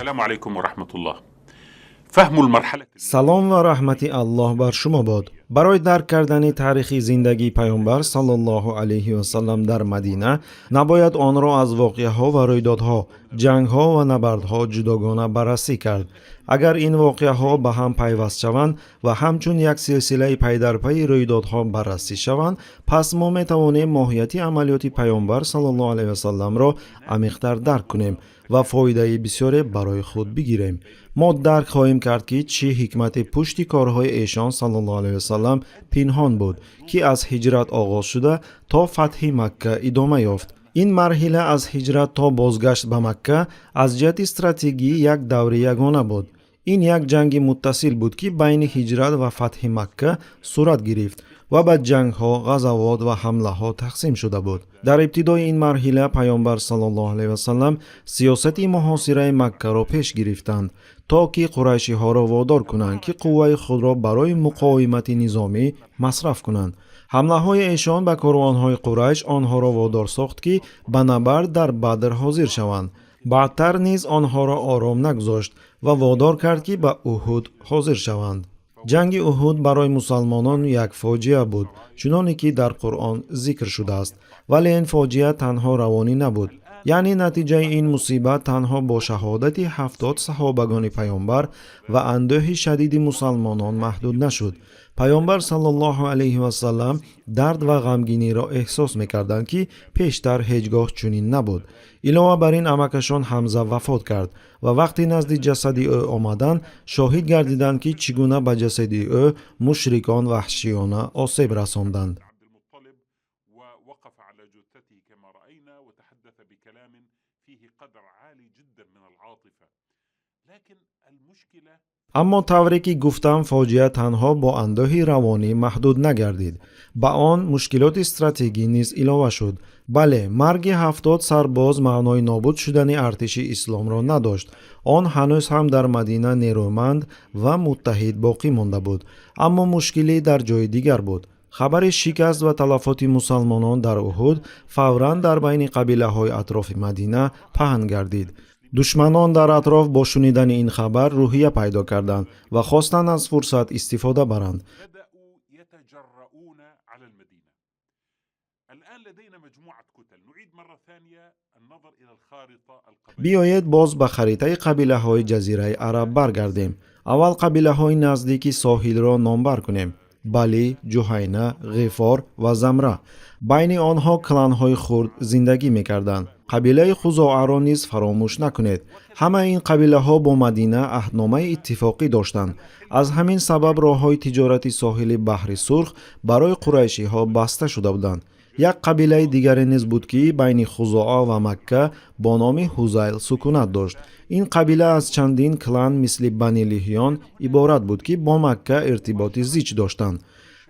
السلام عليكم ورحمة الله. فهم المرحلة Салом ва раҳмати Аллоҳ бар шумо бод. Барои дарк кардани таърихи зиндагии Паёмбар саллаллоҳу алайҳи васаллам дар Мадина набояд онро аз воқеаҳо ва рӯйдодҳо, ҷангҳо ва набардҳо ҷудогона баррасӣ кард. Агар ин воқеаҳо ба ҳам пайваст шаванд ва ҳамчун як силсилаи пайдарпайи рӯйдодҳо баррасӣ шаванд, пас мо метавонем моҳияти амалиёти Паёмбар саллаллоҳу алайҳи васалламро амиқтар дарк кунем ва фоидаи бисёре барои худ бигирем. Мо дарк хоҳем кард, ки чӣ ҳикмате пушти корҳои эшон саллаллоҳу алайҳи васаллам пинҳон буд, ки аз ҳиҷрат оғоз шуда, то фатҳи Макка идома ёфт. Ин марҳила аз ҳиҷрат то бозгашт ба Макка аз ҷиҳати стратегӣ як даври ягона буд. Ин як ҷанги муттасил буд, ки байни ҳиҷрат ва фатҳи Макка сурат гирифт ва ба ҷангҳо, ғазавот ва ҳамлаҳо тақсим шуда буд. Дар ибтидои ин марҳила Паёмбар саллаллоҳу алайҳи васаллам сиёсати муҳосираи Маккаро пеш гирифтанд, то ки қурайшиҳоро водор кунанд, ки қувваи худро барои муқовимати низомӣ масраф кунанд. Ҳамлаҳои эшон ба корвонҳои Қурайш онҳоро водор сохт, ки ба набард дар Бадр ҳозир шаванд. Баъдтар низ онҳоро ором нагузошт ва водор кард, ки ба Уҳуд ҳозир шаванд. Ҷанги Уҳуд барои мусалмонон як фоҷиа буд, чуноне ки дар Қуръон зикр шудааст. Вале ин фоҷиа танҳо равонӣ набуд, яъне натиҷаи ин мусибат танҳо бо шаҳодати 70 саҳобагони Паёмбар ва андӯҳи шадиди мусалмонон маҳдуд нашуд. Паёмбар саллаллоҳу алайҳи васаллам дард ва ғамгиниро эҳсос мекарданд, ки пештар ҳеҷ гоҳ чунин набуд. Илова бар ин, амакашон Ҳамза вафот кард ва вақте назди ҷасади ӯ омаданд, шоҳид гардиданд, ки чӣ гуна ба ҷасади ӯ мушрикон ваҳшиёна осеб расонданд. عبد المطلب ووقف على جثته كما رأينا وتحدث بكلام فيه قدر عالي جدا من العاطفة، لكن المشكلة Аммо тавре ки гуфтам, фоҷиа танҳо бо андӯҳи равонӣ маҳдуд нагардид. Ба он мушкилоти стратегӣ низ илова шуд. Бале, марги 70 сарбоз маънои нобуд шудани артиши исломро надошт. Он ҳанӯз ҳам дар Мадина нерӯманд ва муттаҳид боқӣ монда буд. Аммо мушкилӣ дар ҷои дигар буд. Хабари шикаст ва талафоти мусалмонон дар Уҳуд фавран дар байни қабилаҳои атрофи Мадина паҳн гардид. Душманон дар атроф бо шунидани ин хабар рӯҳия пайдо карданд ва хостанд аз фурсат истифода баранд. بدأوا يتجرؤون على المدينة. الآن لدينا مجموعة كتل. نعيد مرة ثانية النظر إلى الخارطة القبلية. Биёед, боз ба харитаи қабилаҳои Ҷазираи Араб баргардем. Аввал қабилаҳои наздики соҳилро номбар кунем: Балӣ, Ҷуҳайна, Ғифор ва Замра. Байни онҳо кланҳои хурд зиндагӣ мекарданд. Қабилаи Хузоаро низ фаромӯш накунед. Ҳамаи ин қабилаҳо бо Мадина аҳдномаи иттифоқӣ доштанд. Аз ҳамин сабаб роҳҳои тиҷорати соҳили Баҳри Сурх барои қурайшиҳо баста шуда буданд. Як қабилаи дигаре низ буд, ки байни Хузоа ва Макка бо номи Ҳузайл сукунат дошт. Ин қабила аз чандин клан мисли Бани Лиҳён иборат буд, ки бо Макка иртиботи зич доштанд.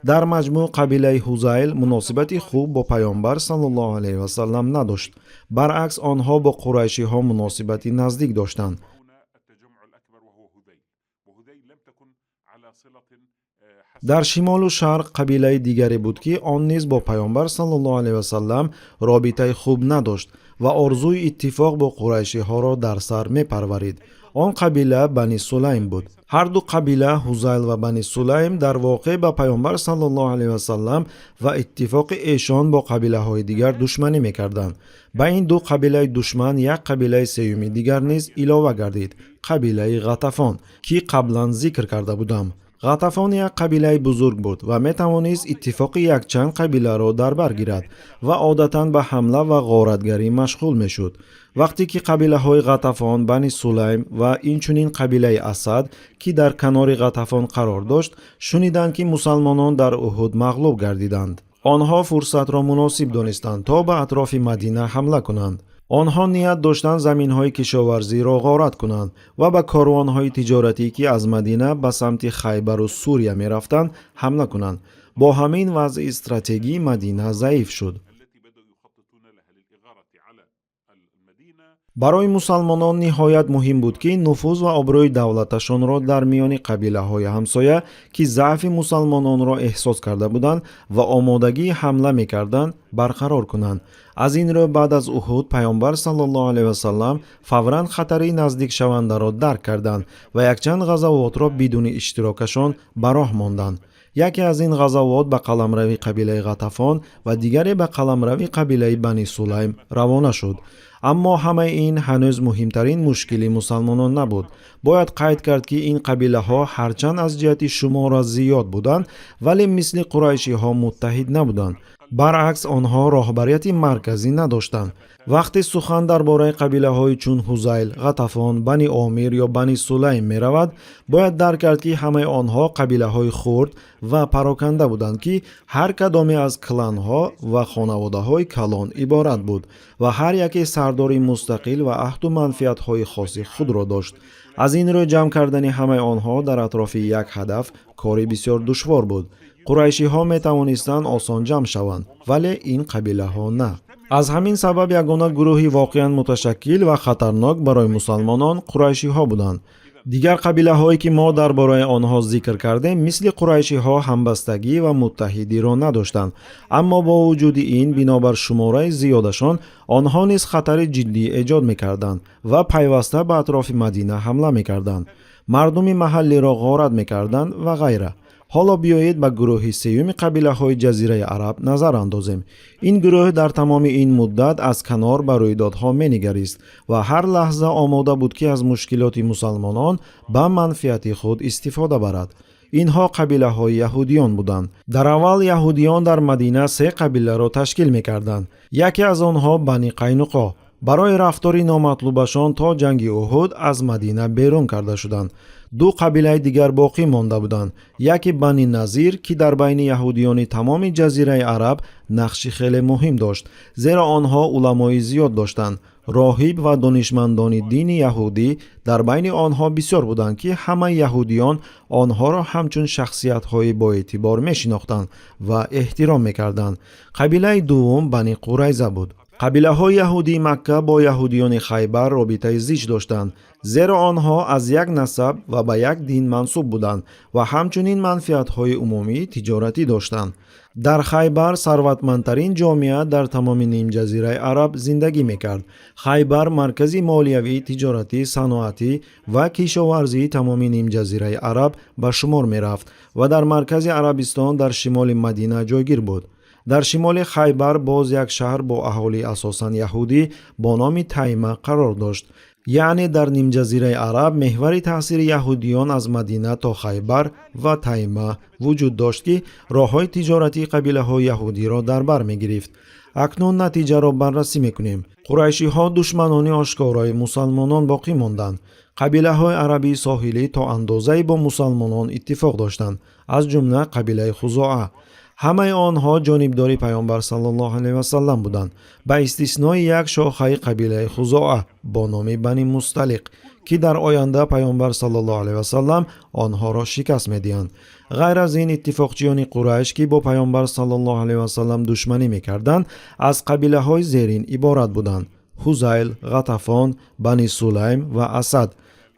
Дар маҷмӯъ, қабилаи Ҳузайл муносибати хуб бо Паёмбар саллаллоҳу алайҳи васаллам надошт. Баръакс, онҳо бо қурайшиҳо муносибати наздик доштанд. هنا التجمع الأكبر وهو هذيل، وهذيل لم تكن على صلة حسنة. Дар шимолу шарқ қабилаи дигаре буд, ки он низ бо Паёмбар саллаллоҳу алайҳи васаллам робитаи хуб надошт ва орзуи иттифоқ бо қурайшиҳоро дар сар мепарварид. Он қабила Бани Сулайм буд. Ҳарду қабила, Ҳузайл ва Бани Сулайм, дар воқеъ ба Паёмбар саллаллоҳу алайҳи васаллам ва иттифоқи эшон бо қабилаҳои дигар душманӣ мекарданд. Ба ин ду қабилаи душман як қабилаи сеюми дигар низ илова гардид: қабилаи Ғатафон, ки қаблан зикр карда будам. Ғатафон як қабилаи бузург буд ва метавонист иттифоқи якчанд қабиларо дар бар гирад ва одатан ба ҳамла ва ғоратгарӣ машғул мешуд. Вақте ки қабилаҳои Ғатафон, Бани Сулайм ва инчунин қабилаи Асад, ки дар канори Ғатафон қарор дошт, шуниданд, ки мусалмонон дар Уҳуд мағлуб гардиданд, онҳо фурсатро муносиб донистанд, то ба атрофи Мадина ҳамла кунанд. Онҳо ният доштанд заминҳои кишоварзиро ғорат кунанд ва ба корвонҳои тиҷоратӣ, ки аз Мадина ба самти Хайбару Сурия мерафтанд, ҳамла кунанд. Бо ҳамин вазъи стратегии Мадина заиф шуд. التي بدأوا يخططون لها للإغارة على المدينة. Барои мусалмонон ниҳоят муҳим буд, ки нуфуз ва обрӯи давлаташонро дар миёни қабилаҳои ҳамсоя, ки заъфи мусалмононро эҳсос карда буданд ва омодагии ҳамла мекарданд, барқарор кунанд. Аз ин рӯ баъд аз Уҳуд Пайғамбар саллаллоҳу алайҳи васаллам фавран хатари наздикшавандаро дарк карданд ва якчанд ғазавотро бидуни иштирокашон ба роҳ монданд. Яке аз ин ғазавот ба қаламрави қабилаи Ғатафон ва дигаре ба қаламрави қабилаи Бани Сулайм равона шуд. Аммо ҳамаи ин ҳанӯз муҳимтарин мушкили мусалмонон набуд. Бояд қайд кард, ки ин қабилаҳо ҳарчанд аз ҷиҳати шумора зиёд буданд, вале мисли қурайшиҳо муттаҳид набуданд. Баръакс, онҳо роҳбарияти марказӣ надоштанд. Вақте сухан дар бораи қабилаҳои чун Ҳузайл, Ғатафон, Бани Омир ё Бани Сулайм меравад, бояд дарк кард, ки ҳамаи онҳо қабилаҳои хурд ва пароканда буданд, ки ҳар кадоме аз кланҳо ва хонаводаҳои калон иборат буд ва ҳар яке сардори мустақил ва аҳду манфиатҳои хоси худро дошт. Аз ин рӯ ҷамъ кардани ҳамаи онҳо дар атрофи як ҳадаф кори бисёр душвор буд. Қурайшиҳо метавонистанд осон ҷамъ шаванд, вале ин қабилаҳо на. Аз ҳамин сабаб ягона гурӯҳи воқеан муташаккил ва хатарнок барои мусалмонон қурайшиҳо буданд. Дигар қабилаҳое, ки мо дар бораи онҳо зикр кардем, мисли қурайшиҳо ҳамбастагӣ ва муттаҳидиро надоштанд, аммо бо вуҷуди ин, бинобар шумораи зиёдашон, онҳо низ хатари ҷиддӣ эҷод мекарданд ва пайваста ба атрофи Мадина ҳамла мекарданд, мардуми маҳаллиро ғорат мекарданд ва ғайра. Ҳоло биёед ба гурӯҳи сеюми қабилаҳои Ҷазираи Араб назар андозем. Ин гурӯҳ дар тамоми ин муддат аз канор ба рӯйдодҳо менигарист ва ҳар лаҳза омода буд, ки аз мушкилоти мусалмонон ба манфиати худ истифода барад. Инҳо қабилаҳои яҳудиён буданд. Дар аввал яҳудиён дар Мадина се қабиларо ташкил мекарданд. Яке аз онҳо Бани Қайнуқо барои рафтори номатлубашон то ҷанги Уҳуд аз Мадина берун карда шуданд. Ду қабилаи дигар боқӣ монда буданд. Яке Бани Назир, ки дар байни яҳудиёни тамоми Ҷазираи Араб нақши хеле муҳим дошт, зеро онҳо уламои зиёд доштанд. Роҳиб ва донишмандони дини яҳудӣ дар байни онҳо бисёр буданд, ки ҳамаи яҳудиён онҳоро ҳамчун шахсиятҳои боэътибор мешинохтанд ва эҳтиром мекарданд. Қабилаи дуввум Бани Қурайза буд. Қабилаҳои яҳудии Макка бо яҳудиёни Хайбар робитаи зич доштанд, зеро онҳо аз як насаб ва ба як дин мансуб буданд ва ҳамчунин манфиатҳои умумии тиҷоратӣ доштанд. Дар Хайбар сарватмандтарин ҷомеа дар тамоми Нимҷазираи Араб зиндагӣ мекард. Хайбар маркази молиявӣ, тиҷоратӣ, саноатӣ ва кишоварзии тамоми Нимҷазираи Араб ба шумор мерафт ва дар маркази Арабистон дар шимоли Мадина ҷойгир буд. Дар шимоли Хайбар боз як шаҳр бо аҳолии асосан яҳудӣ бо номи Тайма қарор дошт. Яъне дар Нимҷазираи Араб меҳвари таъсири яҳудиён аз Мадина то Хайбар ва Тайма вуҷуд дошт, ки роҳҳои тиҷоратии қабилаҳои яҳудиро дар бар мегирифт. Акнун натиҷаро баррасӣ мекунем. Қурайшиҳо душманони ошкорои мусалмонон боқӣ монданд. Қабилаҳои арабии соҳилӣ то андозае бо мусалмонон иттифоқ доштанд, аз ҷумла қабилаи Хузоа. Ҳамаи онҳо ҷонибдори Пайғамбар саллаллоҳу алайҳи васаллам буданд, ба истиснои як шохаи қабилаи Хузоа бо номи Бани Мусталиқ, ки дар оянда Пайғамбар саллаллоҳу алайҳи васаллам онҳоро шикаст медиҳанд. Ғайр аз ин, иттифоқчиёни Қурайш, ки бо Пайғамбар саллаллоҳу алайҳи васаллам душманӣ мекарданд, аз қабилаҳои зерин иборат буданд: Ҳузайл, Ғатафон, Бани Сулайм ва Асад.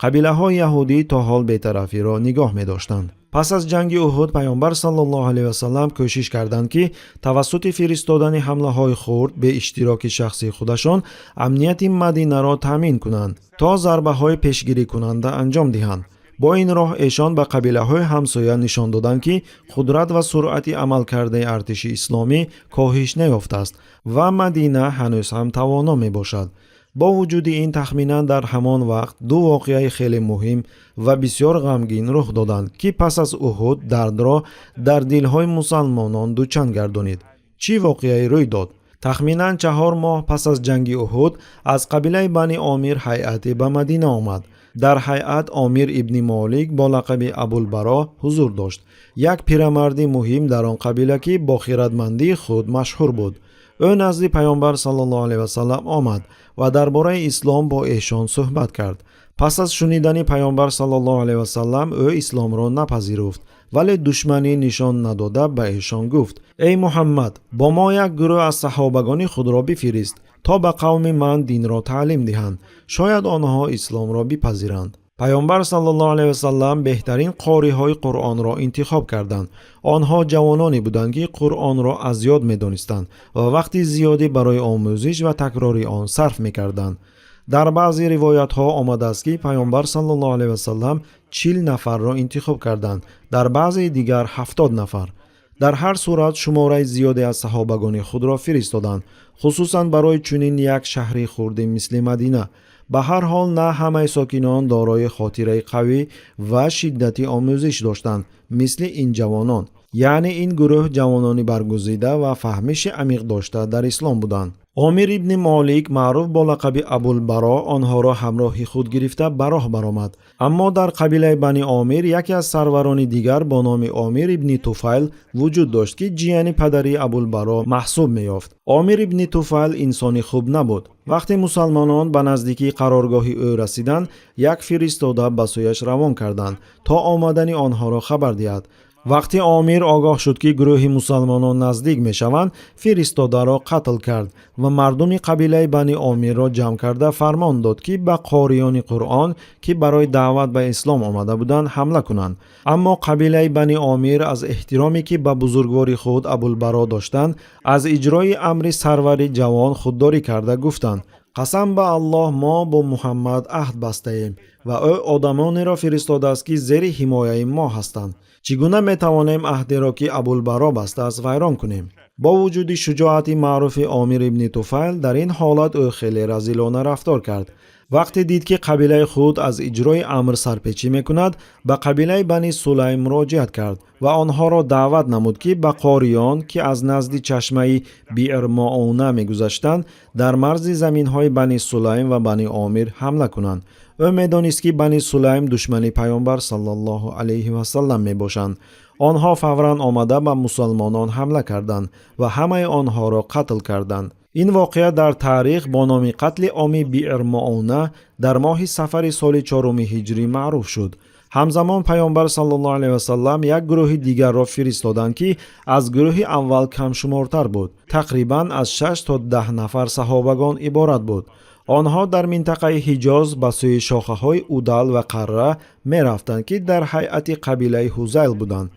Қабилаҳои яҳудӣ то ҳол бетарафиро нигоҳ медоштанд. Пас аз ҷанги Уҳуд Пайғамбар саллаллоҳу алайҳи васаллам кӯшиш карданд, ки тавассути фиристодани ҳамлаҳои хурд бе иштироки шахсии худашон амнияти Мадинаро таъмин кунанд, то зарбаҳои пешгирикунанда анҷом диҳанд. Бо ин роҳ эшон ба қабилаҳои ҳамсоя нишон доданд, ки қудрат ва суръати амалкардаи артиши исломӣ коҳиш наёфтааст ва Мадина ҳанӯз ҳам тавоно мебошад. Бо вуҷуди ин, тахминан дар ҳамон вақт ду воқеаи хеле муҳим ва бисёр ғамгин рух доданд, ки пас аз Уҳуд дардро дар дилҳои мусалмонон дучанд гардонид. Чӣ воқеае рӯй дод? Тахминан 4 моҳ пас аз ҷанги Уҳуд аз қабилаи Бани Омир ҳайате ба Мадина омад. Дар ҳайат Омир ибни Молик бо лақаби Абулбаро ҳузур дошт, як пирамарди муҳим дар он қабила, ки бо хиратмандии худ машҳур буд. Ӯ назди Пайғамбар саллаллоҳу алайҳи васаллам омад ва дар бораи ислом бо эшон суҳбат кард. Пас аз шунидани Пайғамбар саллаллоҳу алайҳи васаллам ӯ исломро напазируфт, вале душманӣ нишон надода ба эшон гуфт: эй Муҳаммад, бо мо як гурӯҳ аз саҳобагони худро бифирист, то ба қавми ман динро таълим диҳанд. Шояд онҳо исломро бипазиранд. Пайғамбар саллаллоҳу алайҳи васаллам беҳтарин қориҳои Қуръонро интихоб карданд. Онҳо ҷавононе буданд, ки Қуръонро аз ёд медонистанд ва вақти зиёде барои омӯзиш ва такрори он сарф мекарданд. Дар баъзе ривоятҳо омадааст, ки Пайғамбар саллаллоҳу алайҳи васаллам 40 нафарро интихоб карданд, дар баъзеи дигар 70 нафар. Дар ҳар сурат шумораи зиёде аз саҳобагони худро фиристоданд, хусусан барои чунин як шаҳри хурде мисли Мадина. Ба ҳар ҳол на ҳамаи сокинон дорои хотираи қавӣ ва шиддати омӯзиш доштанд, мисли ин ҷавонон. Яъне ин гурӯҳ ҷавонони баргузида ва фаҳмиши амиқ дошта дар ислом буданд. Омир ибни Молик, маъруф бо лақаби Абулбаро, онҳоро ҳамроҳи худ гирифта ба роҳ баромад. Аммо дар қабилаи Бани Омир яке аз сарварони дигар бо номи Омир ибни Туфайл вуҷуд дошт, ки ҷияни падари Абулбаро маҳсуб меёфт. Омир ибни Туфайл инсони хуб набуд. Вақте мусалмонон ба наздикии қароргоҳи ӯ расиданд, як фиристода ба сӯяш равон карданд, то омадани онҳоро хабар диҳад. Вақте Омир огоҳ шуд, ки гурӯҳи мусалмонон наздик мешаванд, фиристодаро қатл кард ва мардуми қабилаи Бани Омирро ҷамъ карда фармон дод, ки ба қориёни Қуръон, ки барои даъват ба ислом омада буданд, ҳамла кунанд. Аммо қабилаи Бани Омир аз эҳтироме, ки ба бузургвори худ Абулбаро доштанд, аз иҷрои амри сарвари ҷавон худдорӣ карда гуфтанд: қасам ба Аллоҳ, мо бо Муҳаммад аҳд бастаем ва ӯ одамонеро фиристодааст, ки зери ҳимояи мо ҳастанд. Чӣ гуна метавонем аҳдеро, ки Абулбаро бастааст, вайрон кунем? Бо вуҷуди шуҷоати маъруфи Омир ибни Туфайл, дар ин ҳолат ӯ хеле разилона рафтор кард. Вақте дид, ки қабилаи худ аз иҷрои амр сарпечӣ мекунад, ба қабилаи Бани Сулайм муроҷиат кард ва онҳоро даъват намуд, ки ба қориён, ки аз назди чашмаи Биър Моона мегузаштанд, дар марзи заминҳои Бани Сулайм ва Бани Омир ҳамла кунанд. Ӯ медонист, ки Бани Сулайм душмани Пайғамбар саллаллоҳу алайҳи васаллам мебошанд. Онҳо фавран омада ба мусалмонон ҳамла карданд ва ҳамаи онҳоро қатл карданд. Ин воқеа дар таърих бо номи қатли оми Биър Моона дар моҳи сафари соли 4 ҳиҷрӣ маъруф шуд. Ҳамзамон Пайғамбар саллаллоҳу алайҳи васаллам як гурӯҳи дигарро фиристоданд, ки аз гурӯҳи аввал камшумортар буд, тақрибан аз 6 то 10 нафар саҳобагон иборат буд. Онҳо дар минтақаи Ҳиҷоз ба сӯи шохаҳои Удал ва Қарра мерафтанд, ки дар ҳайати қабилаи Ҳузайл буданд.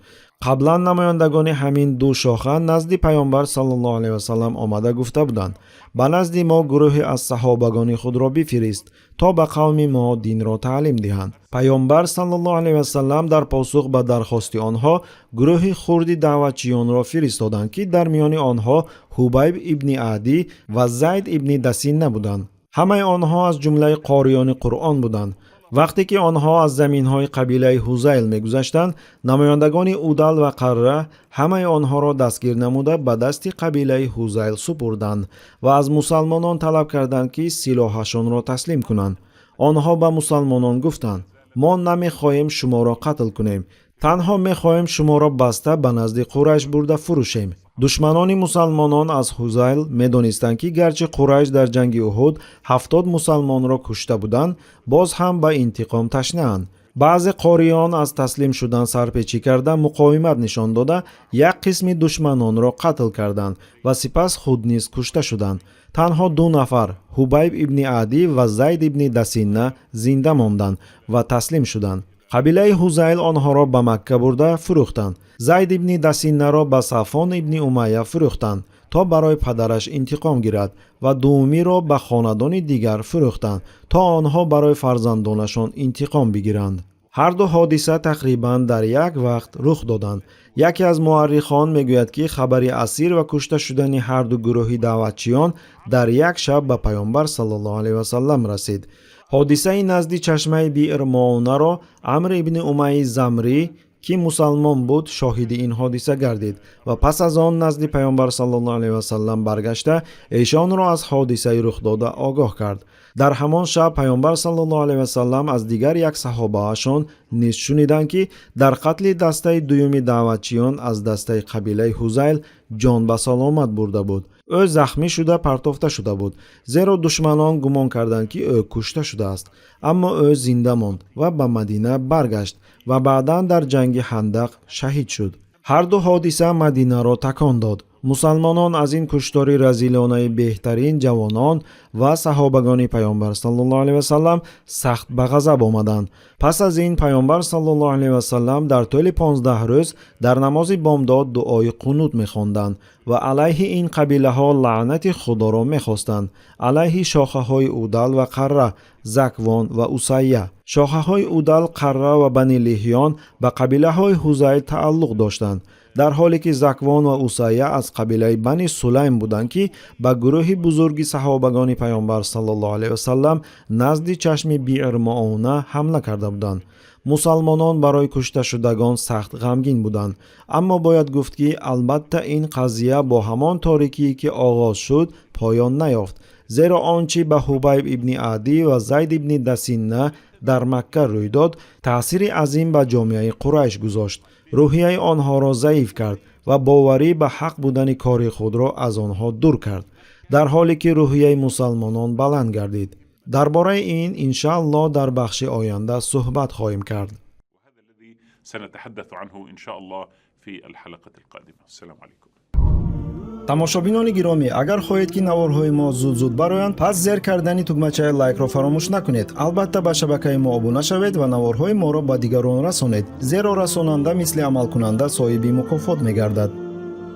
Қаблан намояндагони ҳамин ду шоха назди Пайғамбар саллаллоҳу алайҳи васаллам омада гуфта буданд: ба назди мо гурӯҳе аз саҳобагони худро бифирист, то ба қавми мо динро таълим диҳанд. Пайғамбар саллаллоҳу алайҳи васаллам дар посух ба дархости онҳо гурӯҳи хурди даъватчиёнро фиристоданд, ки дар миёни онҳо Ҳубайб ибни Адӣ ва Зайд ибни Дасинна буданд. Ҳамаи онҳо аз ҷумлаи қориёни Қуръон буданд. Вақте ки онҳо аз заминҳои қабилаи Ҳузайл мегузаштанд, намояндагони Удал ва Қарра ҳамаи онҳоро дастгир намуда ба дасти қабилаи Ҳузайл супурданд ва аз мусалмонон талаб карданд, ки силоҳашонро таслим кунанд. Онҳо ба мусалмонон гуфтанд: мо намехоҳем шуморо қатл кунем, танҳо мехоҳем шуморо баста ба назди Қурайш бурда фурӯшем. Душманони мусалмонон аз Ҳузайл медонистанд, ки гарчи Қурайш дар ҷанги Уҳуд 70 мусалмонро кушта буданд, боз ҳам ба интиқом ташнаанд. Баъзе қориён аз таслим шудан сарпечӣ карда муқовимат нишон дода, як қисми душманонро қатл карданд ва сипас худ низ кушта шуданд. Танҳо 2 нафар, Ҳубайб ибни Адӣ ва Зайд ибни Дасинна, зинда монданд ва таслим шуданд. Қабилаи Ҳузайл онҳоро ба Макка бурда фурӯхтанд. Зайд ибни Дасиннаро ба Сафон ибни Умайя фурӯхтанд, то барои падараш интиқом гирад, ва дуюмиро ба хонадони дигар фурӯхтанд, то онҳо барои фарзандонашон интиқом бигиранд. Ҳар ду ҳодиса тақрибан дар як вақт рух доданд. Яке аз муаррихон мегӯяд, ки хабари асир ва кушта шудани ҳар ду гурӯҳи даъватчиён дар як шаб ба Пайғамбар саллаллоҳу алайҳи васаллам расид. Ҳодисаи назди чашмаи Биър Моунаро Амр ибни Умайи Замрӣ, ки мусалмон буд, шоҳиди ин ҳодиса гардид ва пас аз он назди Пайғамбар саллаллоҳу алайҳи васаллам баргашта эшонро аз ҳодисаи рухдода огоҳ кард. Дар ҳамон шаб Пайғамбар саллаллоҳу алайҳи васаллам аз дигар як саҳобаашон Низ шуниданд, ки дар қатли дастаи дуюми даъватчиён аз дастаи қабилаи Ҳузайл ҷон ба саломат бурда буд. Ӯ захмӣ шуда партофта шуда буд, зеро душманон гумон карданд, ки ӯ кушта шудааст, аммо ӯ зинда монд ва ба Мадина баргашт ва баъдан дар ҷанги Ҳандақ шаҳид шуд. Ҳарду ҳодиса Мадинаро такон дод. Мусалмонон аз ин куштори разилонаи беҳтарин ҷавонон ва саҳобагони Паёмбар саллаллоҳу алайҳи васаллам сахт ба ғазаб омаданд. Пас аз ин Паёмбар саллаллоҳу алайҳи васаллам дар тӯли 15 рӯз дар намози бомдод дуои қунут мехонданд ва алайҳи ин қабилаҳо лаънати Худоро мехостанд, алайҳи шохаҳои Удал ва Қарра, Заквон ва Усайя. Шохаҳои Удал, Қарра ва Бани Лиҳён ба қабилаҳои Ҳузайл тааллуқ доштанд, дар ҳоле ки Заквон ва Усайя аз қабилаи Бани Сулайм буданд, ки ба гурӯҳи бузурги саҳобагони Паёмбар саллаллоҳу алайҳи васаллам назди чашми Биър Моона ҳамла карда буданд. Мусалмонон барои кушташудагон сахт ғамгин буданд, аммо бояд гуфт, ки албатта ин қазия бо ҳамон торикие, ки оғоз шуд, поён наёфт, зеро он чӣ ба Ҳубайб ибни Адӣ ва Зайд ибни Дасинна дар Макка рӯй дод, таъсири азим ба ҷомеаи Қурайш гузошт, рӯҳияи онҳоро заиф кард ва боварӣ ба ҳақ будани кори худро аз онҳо дур кард, дар ҳоле ки рӯҳияи мусалмонон баланд гардид. Дар бораи ин, иншааллоҳ, дар бахши оянда суҳбат хоҳем кард. وهذا الذي سنتحدث عنه إن شاء الله في الحلقة القادمة. السلام عليكم. Тамошобинони гиромӣ, агар хоҳед, ки наворҳои мо зуд-зуд бароянд, пас зер кардани тугмачаи лайкро фаромӯш накунед. Албатта, ба шабакаи мо обуна шавед ва наворҳои моро ба дигарон расонед, зеро расонанда мисли амалкунанда соҳиби мукофот мегардад.